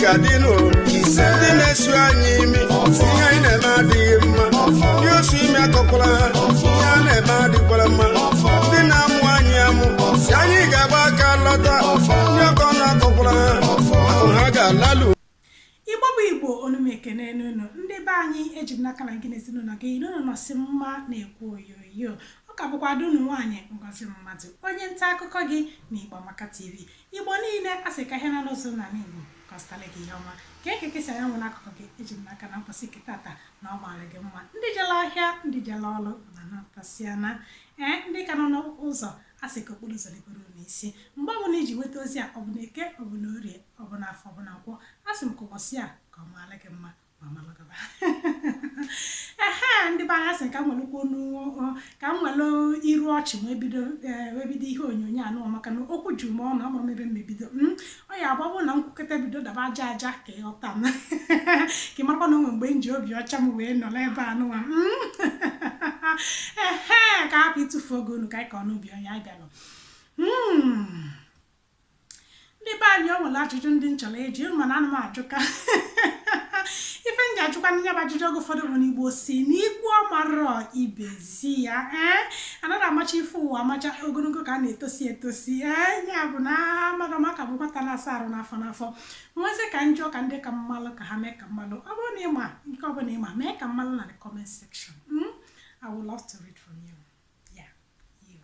Ga-adị nụ ndị na-esu anyị imi, ihe anyị na-eme adịghị mma. Ndị osu imi akọkwala ha, ihe a na-eme adịkwala mma. Ndị na-amụ anyị amụ si anyị ga-agba aka lọta. Ndị ọkọ na-akọkwala ha, akụ ha ga-alalu. Igbo bụ Igbo, onume ekene n'unu. Ndị be anyị, eji m n'aka na gị na ezinụlọ gị n'unu nọsị mma na-ekwu oyoyo. Ọ ka bụkwa ada unu nwaanyị, Ngozi Mmadụ, onye nta akụkọ gị na Igbo Amaka TV. Igbo niile, a sị ka ihe na n'ụzọ na Igbo kọstala gị ihe ọma ka ekeke si anyanwụ n'akụkụ gị. Eji m n'aka na mkpọsị nke tata na ọ maara gị mma. Ndị jele ahịa, ndị jele ọlụ na natasịana, ee, ndị ka nọ n'ụzọ, a sị ka okporo ụzọ libere unu isi. Mgbe ọbụla iji nweta ozi a, ọ bụ na Eke, ọ bụ na Orie, ọ bụ na Afọ, ọ bụ na Nkwọ, a sị m ka ụbọchị a ka ọ maara gị mma ma malụgaba. Ehe, ndị be anyị, asị ka m welụkwa onu, ka m welụ iru ọchị wee bido ihe onyonyo anụ, maka na okwu ju m ọnụ, ama m ebe m ebido. Ọ ya agba bụ na nkwukọta bido daba aja aja, ka ịghọta m, ka ị marakwa na onwe mgbe m ji obi ọcha m wee nọrọ ebe a nụnwa. Ehe, ka hapụ ịtụfu oge unu, ka anyị kọọ n'ubi onye anyị bịalụ. Ndị be anyị, o nwere ajụjụ ndị m chọrọ ịjụ, mana ana m ajụka ife m ji ajụkwa ndị ya bụ ajụjụ. Oge ụfọdụ bụ na Igbo si na ikwu ọmarọ ibezi ya. Ee, anaghị amacha ife ụwa amacha ogologo ka a na-etosi etosi. Ee, ya bụ na amara m aka bụ nwata na-asa arụ n'afọ n'afọ nwezi ka njọ ka ndị ka mmalụ ka ha mee ka mmalụ. Ọ bụrụ na ịma nke ọbụla ịma, mee ka mmalụ na the comment section. I would love to read from you. Yeah, you.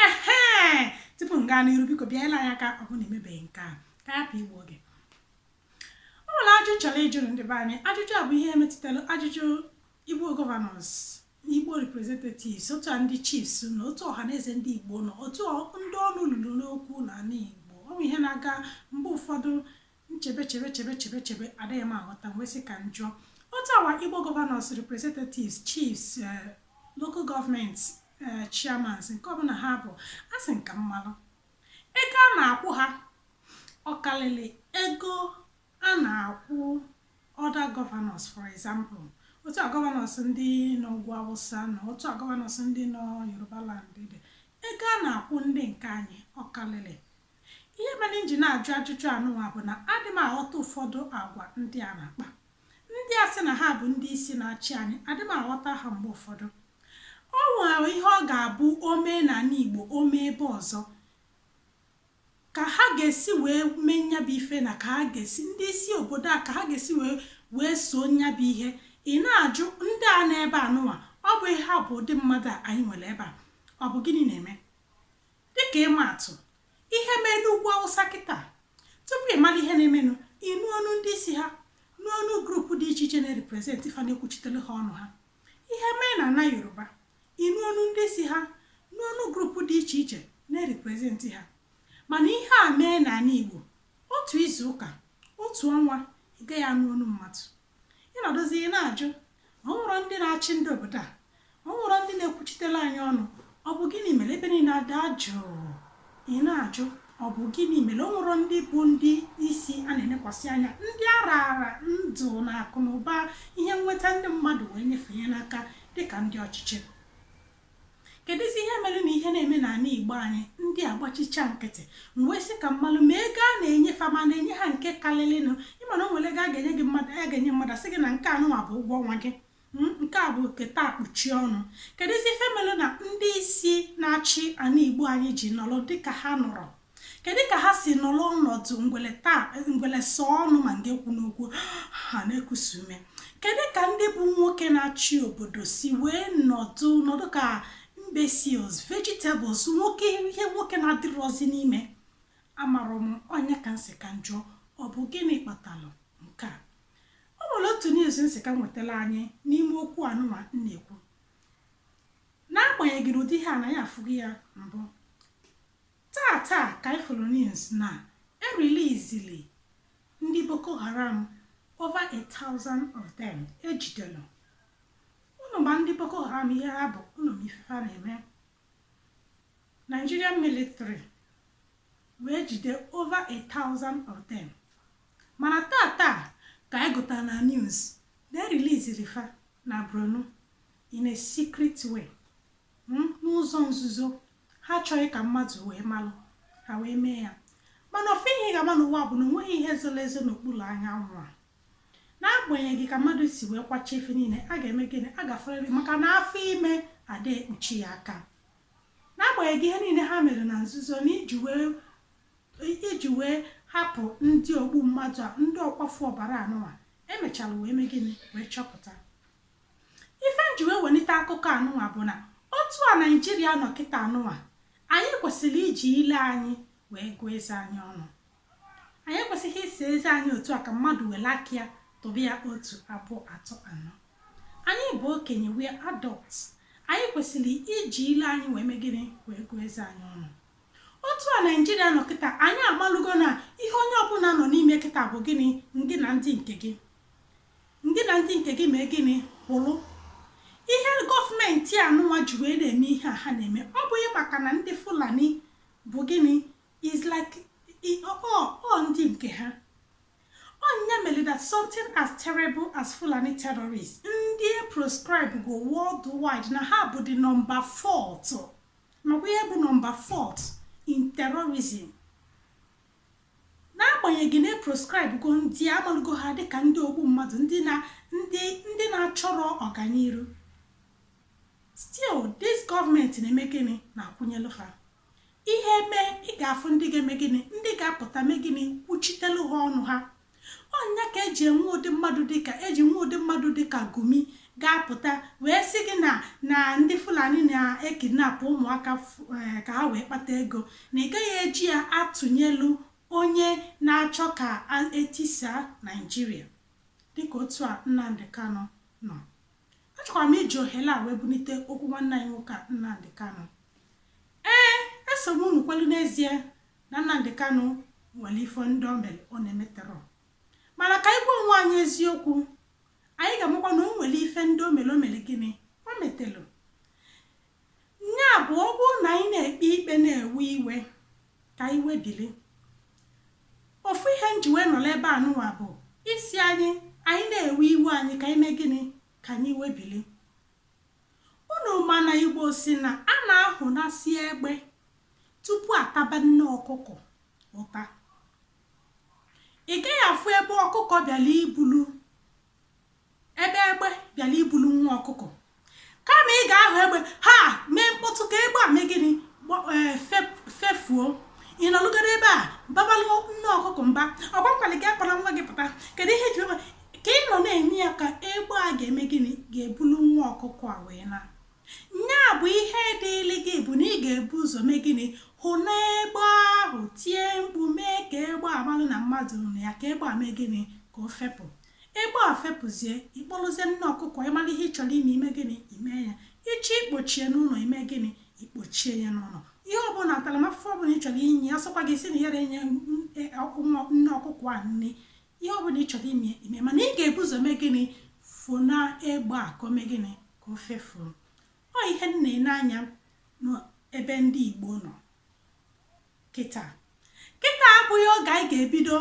Ehe, tupu m gaa n'iru, biko bịa ile anyị aka. Ọ bụ na emebeghị nke a, ka hapụ igbu oge, o nwere ajụjụ chọrọ ịjụrụ ndị be anyị. Ajụjụ a bụ ihe metụtara ajụjụ Igbo governors, Igbo representatives, otu a ndị chiefs na otu ọha na eze ndị Igbo nọ, otu ndị ọnụ lụrụ n'okwu n'ala Igbo. Ọ bụ ihe na-aga mgbe ụfọdụ nchebe, chebe, chebe, chebe, chebe, adịghị m aghọta. Mgbe sị ka njọ otu awa Igbo governors, representatives, chiefs, local government chairmans, nke ọbụla ha bụ, a sị nka mmalụ ego a na-akwụ ha, ọkalịlị ego a na-akwụ other governors. For example, otu a governors ndị nọ ugwu Awụsa na otu a governors ndị nọ Yoruba land dị, ego a na-akwụ ndị nke anyị ọkalịlị. Ihe mere m ji na-ajụ ajụjụ anụnwa bụ na adị m aghọta ụfọdụ agwa ndị a na-akpa, ndị a sị na ha bụ ndị isi na-achị anyị. Adị m aghọta ha mgbe ụfọdụ. O nwere ihe ọ ga-abụ o mee n'ala Igbo, o mee ebe ọzọ, ka ha ga-esi wee mee nyabụ ife, na ka ha ga-esi, ndị isi obodo a, ka ha ga-esi wee soo nyabụ ihe. Ị na-ajụ ndị a n'ebe anụnwa, ọ bụ ihe a bụ ụdị mmadụ a anyị nwere ebe a, ọ bụ gịnị na-eme? Dịka ịma atụ, ihe mee n'ugwu Awụsa kịta, tupu ị mara ihe na-emenụ, ịnụ ọnụ ndị isi ha, n'ọnụ group dị iche iche na-represent fa, na-ekwuchitere ha ọnụ ha. Ihe mee na ana Yoruba, ịnụ ọnụ ndị isi ha, n'ọnụ group dị iche iche na-represent ha. Mana ihe a mee n'ala Igbo, otu izu ụka, otu ọnwa, ị gaghị anụ ọnụ mmadụ. Ịnọdụzi, ị na-ajụ, ọ nwụrụ ndị na-achị ndị obodo a, ọ nwụrụ ndị na-ekwuchitere anyị ọnụ, ọ bụ gịnị mere ebe niile ada jụụ? Ị na-ajụ, ọ bụ gịnị mere o nwere ndị bụ ndị isi a na-elekwasị anya, ndị a raara ndụ na akụ na ụba, ihe nweta ndị mmadụ wee nyefee n'aka dịka ndị ọchịchị? Kedụzi ihe mere na ihe na-eme n'ala Igbo anyị, ndị agbachicha nkịtị? Wee sị ka mmalụ ma ego a na-enyefa, ma na-enye ha nke karịrịnụ. Ịma na o nwere ego a ga-enye gị, mmadụ a ga-enye mmadụ, asị gị na nke anụnwa bụ ụgwọ ọnwa gị, nke a bụ keta kpuchie ọnụ. Kedụzi ife mere na ndị isi na-achị ala Igbo anyị ji nọrọ dịka ha nọrọ? Kedu ka ha si nọrọ ọnọdụ ngwele taa, ngwele sọọ ọnụ ma nga ekwu n'okwu ha na-ekusi ume? Kedu ka ndị bụ nwoke na-achị obodo si wee nọdụ nọdụ ka imbeciles, vegetables, nwoke ihe nwoke na-adịrọzi n'ime? Amara m onye ka nsị ka njọ, ọ bụ gịnị kpatalụ nke a? O nwere otu news nsị ka nwetara anyị n'ime okwu anụnwa m na-ekwu. N'agbanyeghị ụdị ihe a na ya afụghị ya mbụ, taa taa ka anyị fụrụ news na erelizili ndị Boko Haram, over 1,000 of them ejidelu. Unu ma ndị Boko Haram, ihe ha bụ, unu ma ife ha na-eme. Nigerian military wee jide over 1,000 of them, mana taa taa ka anyị gụtara na news na ereliziri fa na Borno in a secret way, n'ụzọ nzuzo. Ha achọghị ka mmadụ wee malụ ha wee mee ya. Mana ofu ihe ị ga-ama n'ụwa bụ na onweghị ihe zoro ezo n'okpuru anyanwụ a. N'agbanyeghị ka mmadụ si wee kwacha ife niile, a ga-eme gịnị? A ga-afụrịrị, maka na afọ ime ada ekpuchi ya aka. N'agbanyeghị ihe niile ha mere na nzuzo na iji wee hapụ ndị ogbu mmadụ a, ndị ọkwafu ọbara anụnwa, emechara wee mee gịnị? Wee chọpụta. Ife nji wee welite akụkọ anụnwa bụ na otu a Naijiria nọ kịta anụnwa, anyị kwesịrị iji ile anyị wee gụọ eze anyị ọnụ. Anyị ekwesịghị isi eze anyị otu a ka mmadụ were aka ya tụba ya otu, abụọ, atọ, anọ. Anyị bụ okenye, we are adults. Anyị kwesịrị iji ile anyị wee mee gịnị? Wee gụọ eze anyị ọnụ. Otu a Naijiria nọ kịta, anyị amalụgo na ihe onye ọbụla nọ n'ime kịta bụ gịnị? Ngị na ndị nke gị, ngị na ndị nke gị mee gịnị? Kwụrụ. Ihe gọọmenti anụnwa ji wee na-eme ihe a ha na-eme, ọ bụghị maka na ndị Fulani bụ gịnị, is like ọ ndị nke ha. Ọnya mere that something as terrible as Fulani terrorists, ndị proscribe go worldwide, na ha bụ the number fourth, makwa ihe bụ number fourth in terrorism. N'agbanyeghị na proscribe go ndị amalụgo ha dịka ndị ogbu mmadụ, ndị na ndị na-achọrọ ọganiru, still this gọọmenti na-eme gịnị? Na-akwụnyelu ha. Ihe mee, ị ga-afụ ndị ga-eme gịnị? Ndị ga-apụta mee gịnị? Kwuchitelu ha ọnụ ha. Ọnya ka eji enwe ụdị mmadụ dịka eji nwe ụdị mmadụ dịka Gumi ga-apụta wee sị gị na ndị Fulani na-ekidnapụ ụmụaka ka ha wee kpata ego, na ị gaghị eji ya atụnyelu onye na-achọ ka etisa Naijiria dịka otu a Nnamdi Kanu nọ. Achọkwara m iji ohere a wee bulite okwu nwanne anyị nwoke a, Nnamdi Kanu. Ee, eso m unu kwelu n'ezie na Nnamdi Kanu nwere ife ndị o mere ọ na-emeterọ, mana ka anyị gwa onwe anyị eziokwu, anyị ga-amakwa na o nwere ife ndị o mere, o mere gịnị? O metelu nya. Bụ ọ bụrụ na anyị na-ekpe ikpe na-ewe iwe, ka anyị webili. Ofu ihe nji wee nọrọ ebe a nụwa bụ isi anyị na-ewe iwe anyị, ka anyị mee gịnị? Ka anyị webili. Unu ma na Igbo si na a na-ahụnasị egbe tupu ataba nne ọkụkọ ụta. Ị gaghị afụ ebe ọkụkọ bịara ibulu, ebe egbe bịara ibulu nwa ọkụkọ, kama ị ga-ahụ egbe ha mee mkpọtụ ka egbe a mee gịnị? Fefuo. Ị nọlụgoro ebe a babalụ nne ọkụkọ mba, ọgwa nkwali gị akpọrọ nwa gị pụta. Kedu ihe eji ebe ka ị nọ na-enye ya ka egbe a ga-eme gịnị? Ga-ebulu nwa ọkụkọ a wee na nya. Bụ ihe dịịlị gị bụ na ị ga-ebu ụzọ mee gịnị? Hụ n'egbe ahụ, tie mkpu, mee ka egbe a malụ na mmadụ nọ ya, ka egbe a mee gịnị? Ka o fepụ. Egbe a fepụzie, ịkpọrụzie nne ọkụkọ. Ịmara ihe ị chọrọ ime, ime gịnị? Ime ya. Ịchọ ikpochie n'ụlọ, ime gịnị? Ikpochie ya n'ụlọ. Ihe ọbụla, ntaramahụhụ ọbụla ị chọrọ inye ya, sọkwa gị si na yara enye nne ọkụkọ a nne, ihe ọbụla ị chọrọ ime, ime. Mana ị ga-ebu ụzọ mee gịnị? Fụna egbe a ka o mee gịnị? Ka o fefuo. Ọ ihe m na-ene anya n'ebe ndị Igbo nọ kịta kịta. Abụghị oge anyị ga-ebido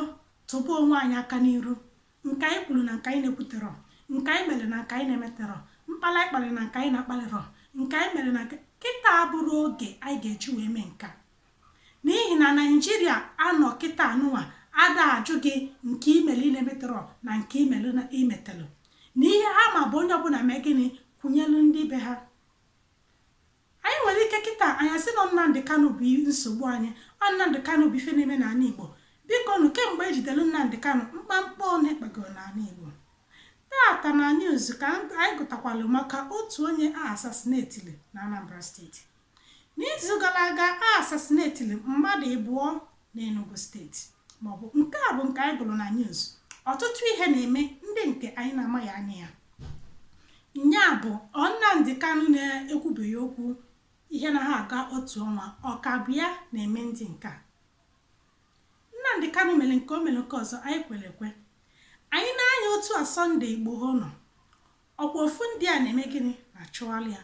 tụba onwe anyị aka n'iru, nke anyị kwuru na nke anyị na-ekwuterọ, nke anyị mere na nke anyị na-emeterọ, mkpali anyị kpaliri na nke anyị na-akpalịrọ, nke anyị mere na nke kịta. Abụrụ oge anyị ga-eji wee mee nke a, n'ihi na Naijiria anọ kịta anụnwa ada ajụ gị nke imere ị na-emeterọ na nke imere na imetelụ, na ihe ha ma bụ onye ọbụla mee gịnị? Kwụnyelu ndị be ha. Anyị nwere ike kịta anyị asị na Nnamdị Kanụ bụ nsogbu anyị, ọ Nnamdị Kanụ bụ ife na-eme n'ala Igbo. Biko nụ, kemgbe ejidere Nnamdị Kanụ, mkpamkpa one kpagoro n'ala Igbo. Tata na news ka anyị gụtakwalụ maka otu onye a assassinatili na Anambra Steeti. N'izu gara aga, a assassinatili mmadụ ịbụọ na Enugu Steeti, maọbụ nke a bụ nke anyị gụrụ na news. Ọtụtụ ihe na-eme ndị nke anyị na-amaghị anya ya. Nya bụ Nnamdị Kanụ na-ekwubeghị okwu ihe na ha aga otu ọnwa, ọka bụ ya na-eme ndị nke a. Nnamdị Kanụ mere nke o mere, nke ọzọ anyị kwere ekwe. Anyị na-anya otu a Sunday Igboho nọ, ọkwa ofu ndị a na-eme gịnị? Na-achụgharị ya.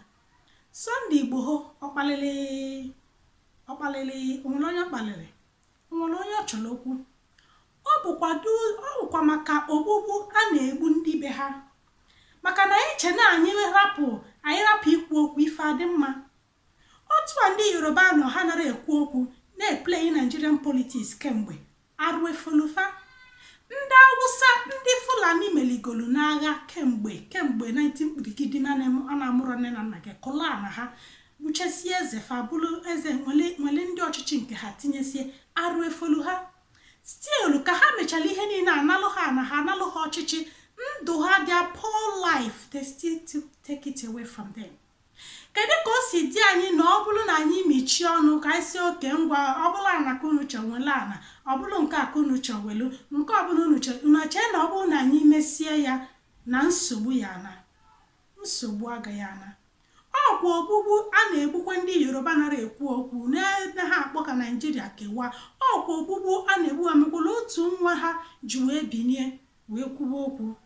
Sunday Igboho ọkpalịrị, ọkpalịrị onwere onye, ọkpalịrị onwere onye ọ chọrọ okwu. Ọ bụkwa maka ogbugbu a na-egbu ndị be ha, maka na anyị che na anyị rapụ ikwu okwu, ife adị mma. Otu a ndị Yoruba nọ, ha nara ekwu okwu. Na-eplay Nigerian politics kemgbe, arụ efolufa. Ndị Awụsa, ndị Fulani meligolu n'agha kemgbe kemgbe 19 mkpirikidi a na-amụrụ nne na nna gị kụla na ha gbuchesie eze, fa bụrụ eze, nwere ndị ọchịchị nke ha tinyesie, arụ efolu ha. Still, ka ha mechara ihe niile, analụ ha na ha analụ ha ọchịchị, ndụ ha, their poor life, they still to take it away from them. Kedu ka o si dị anyị na ọ bụrụ na anyị mechie ọnụ ka anyị si oke ngwa, ọ bụla ana ka unu chọọ, nwere ana, ọ bụrụ nke a ka unu chọọ, welu nke ọbụla unu chọọ, unu chee na ọ bụrụ na anyị mesie ya na nsogbu ya na nsogbu agaghị ana? Ọkwa ogbugbu a na-egbukwa ndị Yoruba nara ekwu okwu n'ebe ha akpọ ka Naijiria kewaa. Ọkwa ogbugbu a na-egbu ha mekwara otu nwa ha ji wee binie wee kwuwe okwu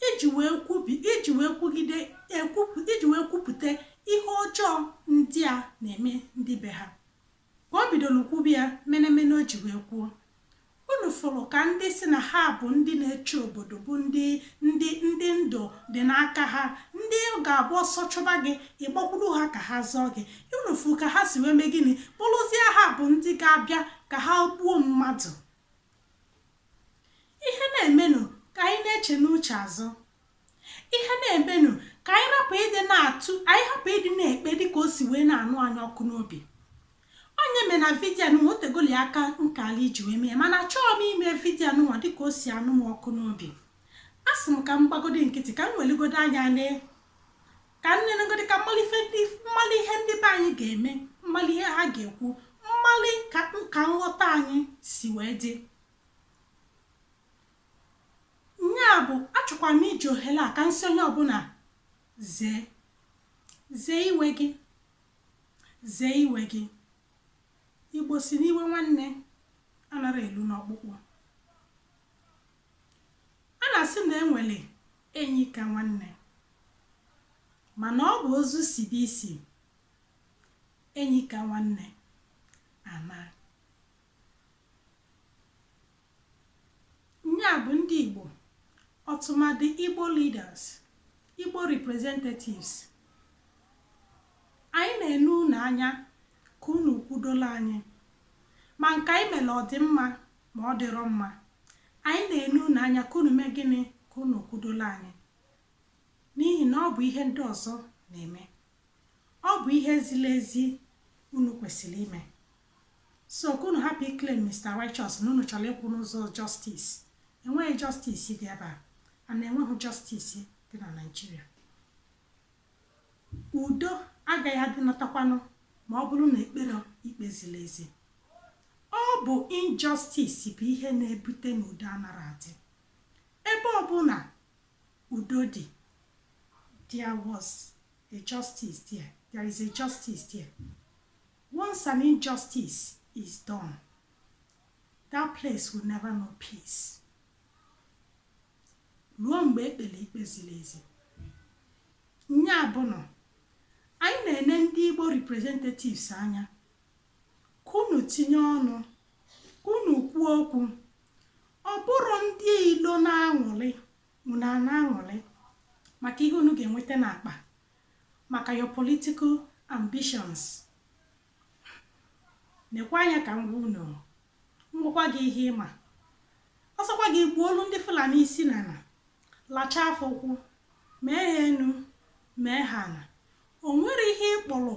iji wee kwubi, iji wee kwugide ekwupụ, iji wee kwupụta ihe ọjọọ ndị a na-eme ndị be ha. Ka o bidoro kwubi ya menemene, o ji wee kwuo, unu fụrụ ka ndị si na ha bụ ndị na-eche obodo, bụ ndị ndụ dị n'aka ha, ndị ga-abụ ọsọ chụba gị, ịgbakwuru ha ka ha zọọ gị, unu fụ ka ha si wee mee gịnị? Bụrụzie ha bụ ndị ga-abịa ka ha gbuo mmadụ. Ihe na-emenụ ka anyị na-eche n'uche azụ, ihe na-emenụ ka anyị rapụ ịdị na-atụ, anyị hapụ ịdị na-ekpe dịka o si wee na-anụ anyị ọkụ n'obi. Onye mee na video nụnwa, otegoli aka nkala iji wee mee, mana achọghị m ime video nụnwa dịka o si anụ m ọkụ n'obi. A sị m ka m gbagodi nkịtị, ka m weligodo anya lee, ka m nenegodi, ka mmalị ihe ndị be anyị ga-eme, mmalị ihe ha ga-ekwu, mmalị ka nghọta anyị si wee dị. Nya bụ, achọkwa m iji ohere a ka nsị onye ọbụla zee zee iwe gị, zee iwe gị. Igbo si n'iwe nwanne anara elu n'ọkpụkpụ. A na-asị na enwere enyi ka nwanne, mana ọ bụ ozu si bụ isi enyi ka nwanne ana. Nya bụ, ndị Igbo, ọtụmadị Igbo leaders, Igbo representatives, anyị na-ene unu anya ka unu kwudola anyị, ma nke anyị mere ọ dị mma ma ọ dịrọ mma, anyị na-ene unu anya ka unu mee gịnị? Ka unu kwudola anyị, n'ihi na ọ bụ ihe ndị ọzọ na-eme, ọ bụ ihe ziri ezi unu kwesịrị ime. So ka unu hapụ iclaim Mr. Righteous na unu chọrọ ịkwụ n'ụzọ justice. Enweghị justice dị ebe a, a na-enweghị justice dị na Naịjirịa. Udo agaghị adịnatakwanụ ma ọ bụrụ na ekpere ikpe ziri ezi. Ọ bụ injustice bụ ihe na-ebute na udo anara adị. Ebe ọbụla udo dị, there was a justice there, there is a justice there. Once an injustice is done, that place will never know peace ruo mgbe ekpere ikpe ziri ezi. Nya bụnụ, anyị na-ene ndị Igbo representatives anya ka unu tinye ọnụ, ka unu kwuo okwu. Ọ bụrụ ndị ilo na-aṅụrị, unu a na-aṅụrị maka ihe unu ga-enweta n'akpa, maka your political ambitions. Nekwa anya ka m gwa unu, ngwakwa gị ihe ịma ọsọkwa gị gbuolu ndị Fulani isi n'ala, lachaa afọ ụkwụ, mee ha enu, mee ha ala. O nwere ihe ịkpọrọ,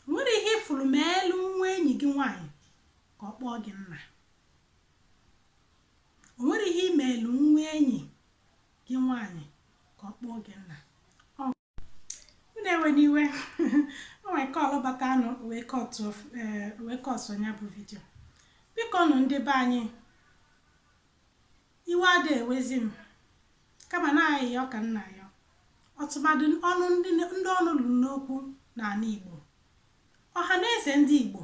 o nwere ihe ịfụrụ ma elu nwa enyi gị nwaanyị ka ọ kpọọ gị nna. O nwere ihe imeelu nwa enyi gị nwaanyị ka ọ kpọọ gị nna. Unu ewe n'iwe, o nwere call bata anụ wee kọtụ ya bụ video. Biko nụ, ndị be anyị, iwe ada ewezi m, kama na ayịyọ ka nna ya, ọtụmadụ ọnụ ndị ọnụ lụrụ n'okwu n'ala Igbo, ọha na eze ndị Igbo.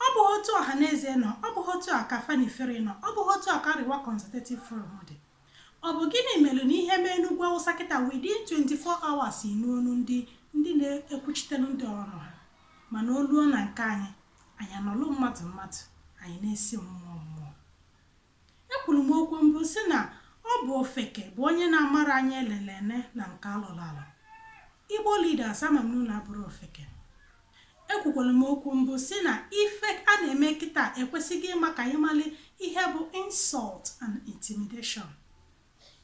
Ọ bụghị otu ọha na eze nọ, ọ bụghị otu a ka Afenifere nọ, ọ bụghị otu a ka Arewa Consultative Forum dị. Ọ bụ gịnị mere na ihe mee n'ugwu Awụsa kịta, within 24 hours inu onu ndị na-ekwuchitelu ndị ọnụ ha, mana o luo na nke anyị, anyị anọlụ mmadụ mmadụ, anyị na-esi mmụọ mmụọ? Ekwuru m okwu mbụ si na ọ bụ ofeke bụ onye na-amara anyị elelene na nke alụrụ alụ. Igbo leaders, ama m na unu abụrụ ofeke. Ekwukwara m okwu mbụ si na ife a na-eme kịta ekwesịghị ịma ka anyị mali ihe bụ insult and intimidation.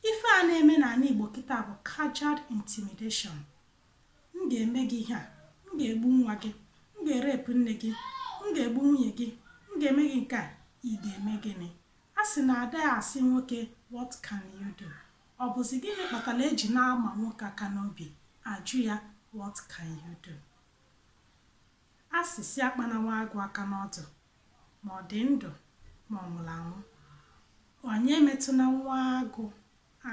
Ife a na-eme n'ala Igbo kịta bụ casual intimidation. M ga-eme gị ihe a, m ga-egbu nwa gị, m ga-erepụ nne gị, m ga-egbu nwunye gị, m ga-eme gị nke a. Ị ga-eme gịnị? A sị na ada asị nwoke, "What can you do?" Ọ bụzi gịnị kpatara eji na-ama nwoke aka n'obi ajụ ya, "What can you do?" Asịsị akpana nwa agụ aka n'ọdụ, ma ọ dị ndụ ma ọ nwụrụ anwụ. Onye emetụna nwa agụ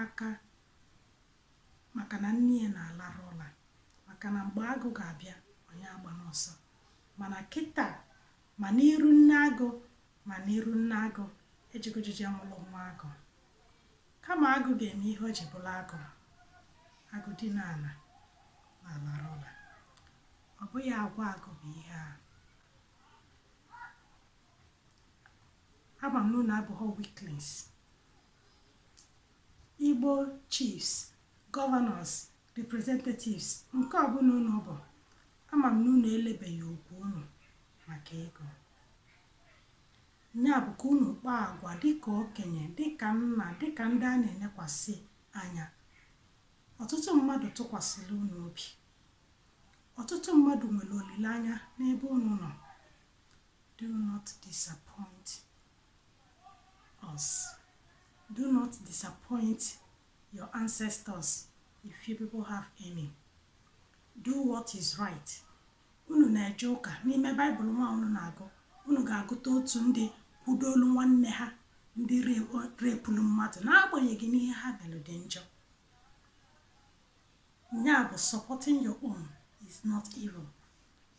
aka, maka na nne ya na-alarụ ụla, maka na mgbe agụ ga-abịa, onye agba n'ọsọ. Mana kịta, ma n'iru nne agụ ma n'iru nne agụ, ejigojije nwụrụ nwa agụ. Kama agụ ga-eme ihe o ji bụrụ agụ, agụ dị n'ala na-alarụ ụla. Ọ bụghị agwa agụ bụ ihe a. Ama m na unu abụghị weaklings. Igbo chiefs, governors, representatives, nke ọbụla unu bụ, ama m na unu elebeghị ugwu unu maka ego. Ya bụ ka unu kpaa agwa dịka okenye, dịka nna, dịka ndị a na-enekwasị anya. Ọtụtụ mmadụ tụkwasịrị unu obi, ọtụtụ mmadụ nwere olileanya n'ebe unu nọ. Do not disappoint us. Do not disappoint your ancestors, if you people have any. Do what is right. Unu na-eje ụka, n'ime Baịbụl nwa unu na-agụ, unu ga-agụta otu ndị kwudolu nwanne ha ndị repụrụ mmadụ, n'agbanyeghị n'ihe ha mere dị njọ. Ya bụ, supporting your own is not evil.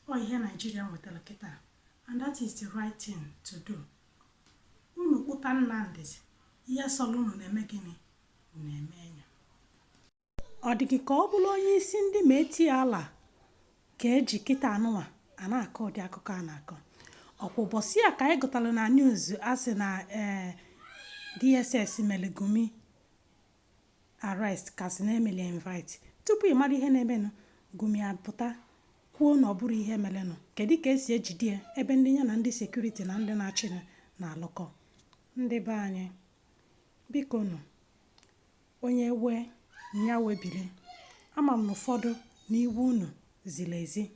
Ọ ihe Naijiria nwetara kịta, and that is the right thing to do. Unu kpụta Nnamdị, ihe sọrọ unu na-eme gịnị, unu eme ya. Ọ dị gị ka ọ bụrụ onye isi ndị ma eti ala ka eji kịta anụnwa a na-akọ ụdị akụkọ a na-akọ. Ọkwa ụbọchị a ka anyị gụtara na news, a sị na ee, DSS mere Gumi arrest, kasị na emeli invite. Tupu ị mara ihe na-emenụ, Gumi apụta kwuo na ọ bụrụ ihe merenụ. Kedu ka esi ejide ya ebe ndị ya na ndị security na ndị na-achị na-alụkọ? Ndị be anyị, biko nụ, onye wee nya webili. Ama m na ụfọdụ n'iwu unu ziri ezi,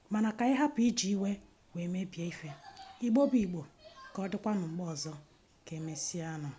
mana ka anyị hapụ iji iwe wee mebie ife. Igbo bụ Igbo, ka ọ dịkwanụ mgbe ọzọ. Ka emesịanụ.